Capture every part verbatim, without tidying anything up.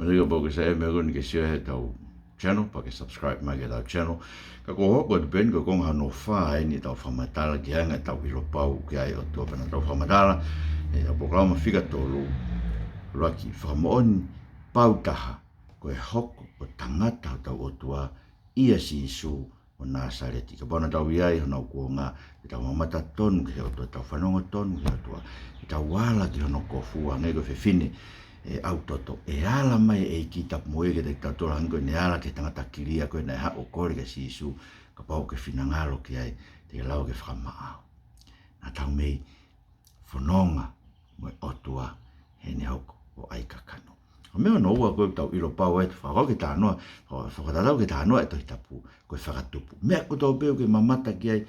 Manatuʻi kapau ʻoku ke saiʻia mo e meʻa ko eni ke sio he ʻetau channel, pea ke subscribe mai ki heʻetau channel. Ka ko e hoko atu pē eni ko e konga hono fā eni ʻetau fakamatala ki he anga ʻetau ʻilo pau ki he ʻOtua pea naʻa tau fakamatala ʻetau polokalama fika tolu, ʻuluaki, fakamoʻoni pau taha ko e hoko ʻo tangata hotau ʻOtua ʻia Sīsū ʻo Nāsaleti. Kapau naʻa tau ʻi ai honau kuonga, te tau mamata tonu ki he ʻOtua, tau fanongo tonu ki he ʻOtua, te tau ala ki hono kofu, hangē ko e fefine ʻe ʻau toto, ʻe ala mai e ʻEiki tapu mo ia kiate kitautolu hangē ko ʻene ala ki he tangata kilia ko ē naʻe haʻu ʻo kole kia Sīsū, kapau ʻoku ke finangalo ki ai, te ke lava ke fakamaʻa au. Naʻa tau mei fononga mo e ʻOtua heʻene hoko ʻo ʻai kakano. Ko e meʻa hono ua ko ē ʻoku tau ʻilo pau ai, fakakau ke talanoa, fakatatau ke talanoa e Tohi Tapu, ko e fakatupu. Meʻa kotoa pē ʻoku ke mamata ki ai,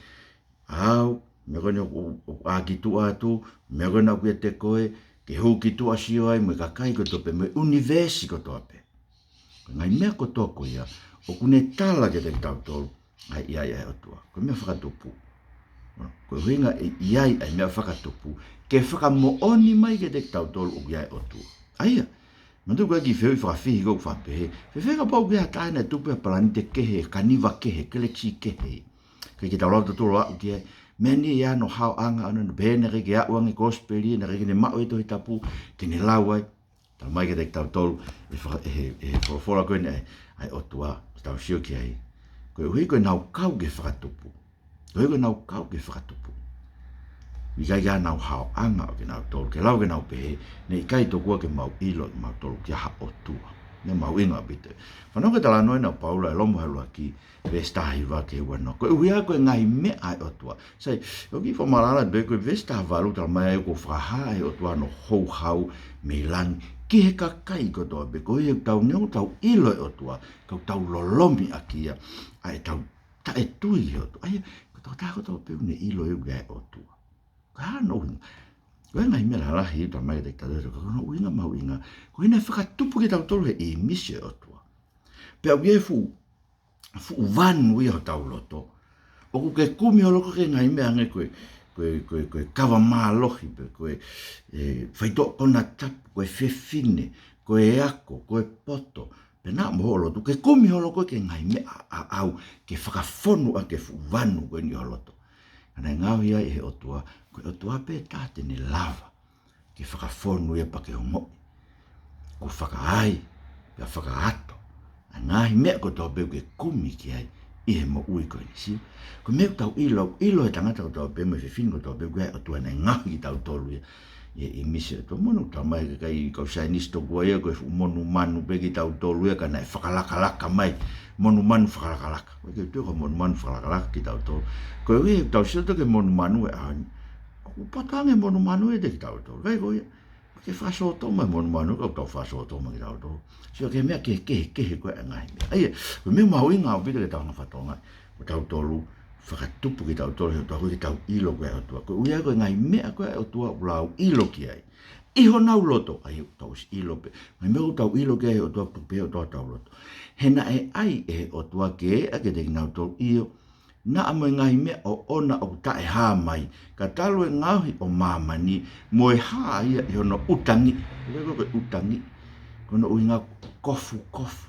ʻa au, meʻa ko eni ʻoku, ʻoku ʻā ki tuʻa atu, meʻa ko ena ʻoku ʻiate koe, ke hū ki tuʻa ʻo sio ai, mo e kakai kotoa pē, mo e ʻunivēsi kotoa pē. Ko e ngaahi meʻa kotoa ko ia, ʻoku ne tala kiate kitautolu, ʻa e ʻi ai ʻa e ʻOtua. Ko e meʻa fakatupu. Ko e ʻuhinga e ʻi ai ʻa e meʻa fakatupu, ke fakamoʻoni mai kiate kitautolu ʻoku ʻi ai e ʻOtua. ʻA ia, manatuʻi ko e kiʻi fehuʻi fakafihi ko ē ʻoku faʻa pehē, fēfē kapau ʻoku ʻi ai ha taha naʻe tupu he palanite kehe, kaniva kehe, kelekisi kehe, ʻikai ke tau lava tautolu ʻo aʻu ki ai? Meʻa ni ʻi ai hano haoʻanga ʻona, pehē naʻe ʻikai ke aʻu ange e kosipeli, naʻe ʻikai ke ne maʻu e Tohi Tapu ke ne lau ai. Talamai kiate kitautolu ʻe he faka-, ʻe he, ʻe he folofola ko eni ʻa e, ʻa e ʻOtua, ʻoku tau sio ki ai, koeʻuhi ko ʻenau kau ki he fakatupu. Koeʻuhi ko ʻenau kau ki he fakatupu, ʻikai ke ʻi ai hanau haoʻanga ʻo kinautolu ke lava ke nau pehē, naʻe ʻikai tokua ke mau ʻilo ʻe kimautolu ki ha ʻOtua. Meʻa mahuʻinga ʻaupito. Fanongo ki he talanoa eni ʻa Paula ʻi Loma vahe ʻuluaki, veesi taha hiva ki he ua noa. Koeʻuhi ko e ngaahi meʻa ʻa e ʻOtua. Sai, ʻoku ou kiʻi fakamatala pē, ko e veesi taha valu talamai ai ʻoku fakahā ʻe he ʻOtua hono houhau mei langi ki he kakai kotoa pē, koeʻuhi ʻoku tau, neongo ʻoku tau ʻilo e ʻOtua, ka ʻoku tau lolomi ʻaki ia ʻa ʻetau taʻetui ki he ʻOtua. ʻA ia, ko e tokotaha kotoa pē ʻoku ne ʻilo ʻoku ʻi ai e ʻOtua, ko e hā hono ʻuhinga? Ko e ngaahi meʻa lalahi ʻoku talamai kiate kitautolu, ka ko hono ʻuhinga mahuʻinga, ko ʻene fakatupu kitautolu he ʻīmisi ʻo e ʻOtua. Pea ʻoku ʻi ai e fuʻu, fuʻu vanu ia ʻi hotau loto, ʻoku ke kumi holo koe ki he ngaahi meʻa hangē ko e, ko e, ko e, ko e kava mālohi, pe ko e, e, faitoʻo konatapu, ko e fefine, ko e ako, ko e poto, pe naʻa mo hoʻo lotu, ke kumi holo koe ki he ngaahi meʻa ʻaʻau ke fakafonu ʻaki e fuʻu vanu ko eni ʻi ho loto. Ka naʻe ngaohi ai ʻe he ʻOtua, ko e ʻOtua pē taha te ne lava ke fakafonu ia pea ke ongoʻi kuo fakaai pea fakaʻato ʻa e ngaahi meʻa kotoa pē ʻoku ke kumi ki ai ʻi he moʻui ko eni. Sio, ko e meʻa ʻoku tau ʻilo, ʻilo ʻe he tangata kotoa pē mo e fefine kotoa pē, ʻoku ʻi ai e ʻOtua naʻe ngaohi kitautolu ia ʻi he ʻīmisi ʻo e ʻOtua. Monu, talamai ʻe he kakai kau saienisi tokua ia ko e fuʻu monumanu pē kitautolu ia ka naʻe fakalakalaka mai. Monumanu fakalakalaka. ʻOku ʻikai ke u tui ko e monumanu fakalakalaka kitautolu. Koeʻuhi ʻoku tau sio atu ki he monumanu he ʻaho ni, ʻoku poto ange e monumanu ia ʻiate kitautolu. ʻIkai ko ia? Ke fakasōtoma e monumanu, ka ʻoku tau fakasōtoma kitautolu. Sio ki he meʻa kehekehe ko ē ʻa e ngaahi meʻa. ʻA ia, ko e meʻa mahuʻinga ʻaupito ke tau hanga ʻo fakatokangaʻi, ko kitautolu, fakatupu kitautolu ʻe he ʻOtua, ʻoku ʻikai ke tau ʻilo ko e ʻOtua. Koeʻuhi ko e ngaahi meʻa ko ē ʻa e ʻOtua ʻoku lau ʻilo ki ai ʻi honau loto, ʻa ia ʻoku tau ʻosi ʻilo pē. Ngaahi meʻa ʻoku tau ʻilo ki ai ʻa e ʻOtua, tupu pē ʻOtua ʻi hotau loto. He naʻe ʻai ʻe he ʻOtua ke ʻai kiate kinautolu, ʻio, naʻa mo e ngaahi meʻa ʻoʻona ʻoku taʻehā mai, ka talu e ngaohi ʻo māmani, mo e hā ia ʻi hono ʻutangiʻi. ʻOku ʻikai ko e ʻutangiʻi, ko hono ʻuhinga kofukofu,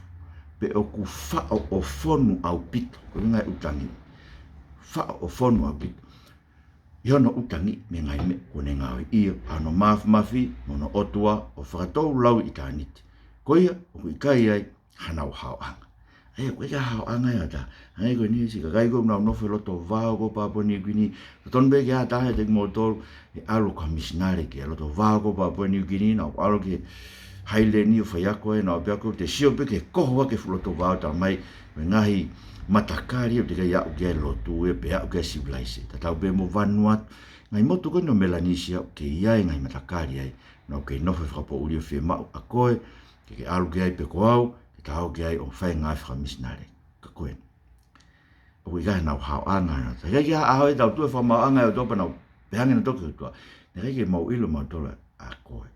pe ʻoku faʻo ʻo fonu ʻaupito. Ko e ʻuhinga e ʻutangiʻi, faʻo ʻo fonu ʻaupito ʻi hono ʻutangiʻi mei he ngaahi meʻa kuo ne ngaohi, ʻio, ʻa hono māfimafi mo hono ʻOtua ʻo fakatou lauʻitāniti. Ko ia, ʻoku ʻikai ai hanau haoʻanga. ʻA ia, ʻoku ʻikai ha haoʻanga ia ʻa ha taha. Hangē ko eni siʻi kakai ko ē ʻoku nau nofo he loto vao ko ē ʻo Papua Niu Kini, totonu pē ke ʻi ai ha taha ʻiate kimoutolu ʻe ʻalu ko ha misinale ki he loto vao ko ē ʻo Papua Niu Kini, nau ʻalu ki Haileni ʻo faiako ai, nau pehē ʻoku te sio pē ki he koho ʻa e fuʻu loto vao, talamai ko e ngaahi matakali ʻoku teʻeki ai aʻu ki ai e lotu ia pe aʻu ki ai e sivilaise. Tatau pē mo Vanuatu, ngaahi motu ko eni ʻo Melanisia ʻoku kei ʻi ai e ngaahi matakali ai, nau kei nofo he fakapoʻuli ʻo fiemaʻu ʻa koe ke ke ʻalu ki ai pe ko au, ke ta ō ki ai ʻo fai e ngāue fakamisinale. Ka ko eni, ʻoku ʻikai hanau haoʻanga ʻa ha taha. ʻIkai ke ʻi ai ha ʻaho ʻe tau tui e fakamaauʻanga ʻa e ʻOtua pea nau pehē ange nautolu ki he ʻOtua, naʻe ʻikai ke mau ʻilo ʻe mautolu ʻa koe.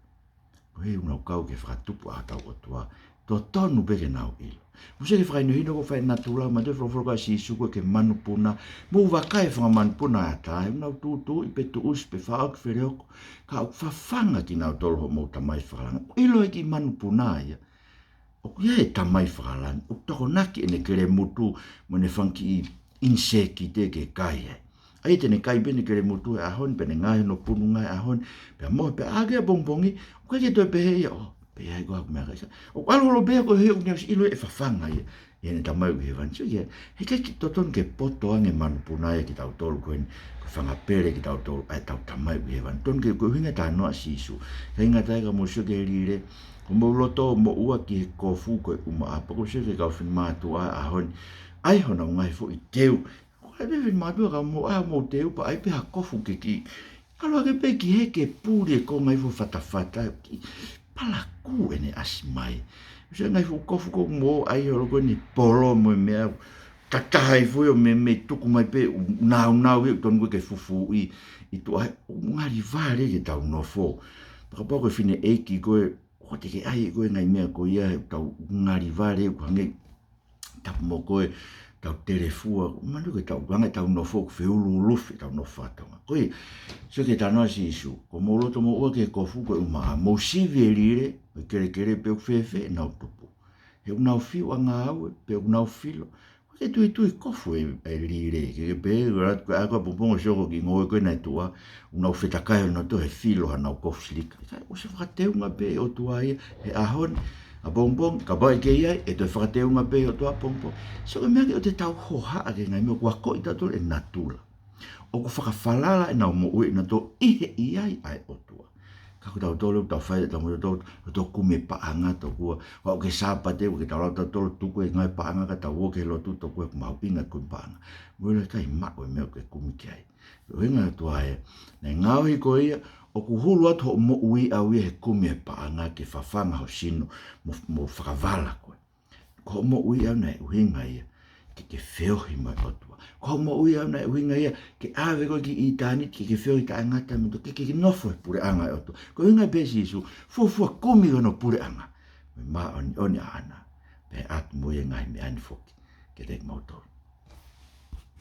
Koeʻuhi ʻoku nau kau ki he fakatupu ʻa hotau ʻOtua, totonu pē ke nau ʻilo. Mou sio ki he fakahinohino ko ē fai ʻe natula, manatuʻi e folofola ko ē ʻa Sīsū ko ē ki he manupuna, mou vakai e fanga manupuna ʻa e ʻatā, he ʻoku nau tūtuuʻi pe tuʻusi pe fakaʻoki felehoko, ka ʻoku fafanga kinautolu ʻe hoʻomou Tamai Fakalangi. ʻOku ʻilo e kiʻi manupuna ia. ʻoku ʻi ai e Tamai fakalangi, ʻoku tokonaki ʻene kelemutu mo ʻene fanga kiʻi ʻinisēkite ke kai ai. ʻA ia te ne kai pē ʻene kelemutu he ʻaho ni, pea ne ngaohi hono punu he ʻaho ni, pea mohe, pea ʻā hake ʻapongipongi, ʻoku ʻikai ke toe pehē ia, ʻo, pehē ai ko haku meʻakai. ʻOku ʻalu holo pē ia koeʻuhi ʻoku ne ʻosi ʻilo e fafangaʻi ia ʻe heʻene Tamai ʻoku ʻi hēvani. Sio ki ai, heʻikai ke totonu ke poto ange manupuna ia kitautolu ko eni, ko e fanga pele kitautolu ʻa ʻetau Tamai ʻoku ʻi hēvani. Totonu ke, ko e ʻuhinga e talanoa ʻa Sīsū. Kāinga, tau ka mou sio ki he lile, ko hoʻomou loto ʻo moʻua ki he kofu ko e ʻumaʻā. Pea ko e sio ki he kau finemātuʻa he ʻaho ni, ʻai honau ngaahi foʻi teu. Ko e kau finemātuʻa ka mou ʻai hoʻomou teu pea ʻai pē ha kofu ke kiʻi ʻalu hake pē ki hē ke puli e konga hifo fatafata, kiʻi palakū ʻene ʻasi mai. Sio ki he ngaahi fuʻu kofu ko ē ʻoku mou ʻai holo ko eni, polo mo e meʻa, tataha hifo ia ʻo meimei tuku mai pē, ʻoku nāunau ia, ʻoku totonu ko ē ke fufuuʻi ʻi tuʻa, ʻoku ngali vale ke tau nofo. Pea kapau ko e fineʻeiki koe, ʻoku te ke ʻai ʻe koe e ngaahi meʻa ko ia, he ʻoku tau ngali vale, ʻoku hangē tapu mo koe, tau telefua, manatuʻi ko ʻetau, hangē ʻetau nofo ʻoku feuluulufi ʻetau nofo faka-Tonga. Ko ia, sio ki he talanoa ʻa Sīsū, ko hoʻomou loto ʻo moʻua ki he kofu ko e ʻumaʻā. Mou sivi e lile mo e kelekele pe ʻoku fēfē ʻenau tupu. He ʻoku nau fiu ʻa ngāue, pea ʻoku nau filo. ʻOku ʻikai ke tuitui kofu e, e lile. Ke ke pehē, ʻoku ʻalu atu ko e ʻā hake ʻapongipongi ʻo sio ki he ngoue ko ē naʻe tuʻa, ʻoku nau fetakai hono loto he filo haʻanau kofu silika. ʻIkai, ʻoku ʻosi fakatokangaʻi pē ʻe he ʻOtua ia he ʻaho ni, ʻapongipongi, kapau ʻe ʻikai ke ʻi ai, ʻe toe fakatokangaʻi pē ʻe he ʻOtua ʻapongipongi. Sio ki he meʻa ke ʻoua te tau hohaʻa ki he ngaahi meʻa ʻoku akoʻi kitautolu ʻe natula. ʻOku fakafalala ʻenau moʻui ʻanautolu ʻi he ʻi ai ʻa e ʻOtua. Ka ko kitautolu ʻoku tau fai ʻetau moʻui ʻatautolu, ʻo tau kumi e paʻanga tokua. Ua ʻoku ke Sāpate, ʻoku ke tau lau tautolu tuku e ngaahi paʻanga ka tau ō ki he lotu tokua ʻoku mahuʻinga e kumi paʻanga. Mou ʻilo ʻe ʻikai maʻu e meʻa ʻoku ke kumi ki ai. Ko e ʻuhinga ʻa e ʻOtua ē, naʻe ngaohi koe ia, ʻoku hulu atu hoʻo moʻui ʻau ia he kumi e paʻanga ke fafanga ho sino, mo, mo fakavala koe. Ko hoʻo moʻui ʻau naʻe ʻuhinga ia ke ke feohi mo e ʻOtua. Ko hoʻo moʻui ʻau naʻe ʻuhinga ia ke ʻave koe ki ʻitāniti, ke ke feohi taʻengata mo e ʻOtua, ke ke nofo he puleʻanga ʻo e ʻOtua. Ko e ʻuhinga pē ʻa Sīsū, fuofua kumi hono puleʻanga mo e māʻoniʻoni ʻaʻana, pea ʻe ʻatu mo ia e ngaahi meʻa ni foki kiate kimautolu.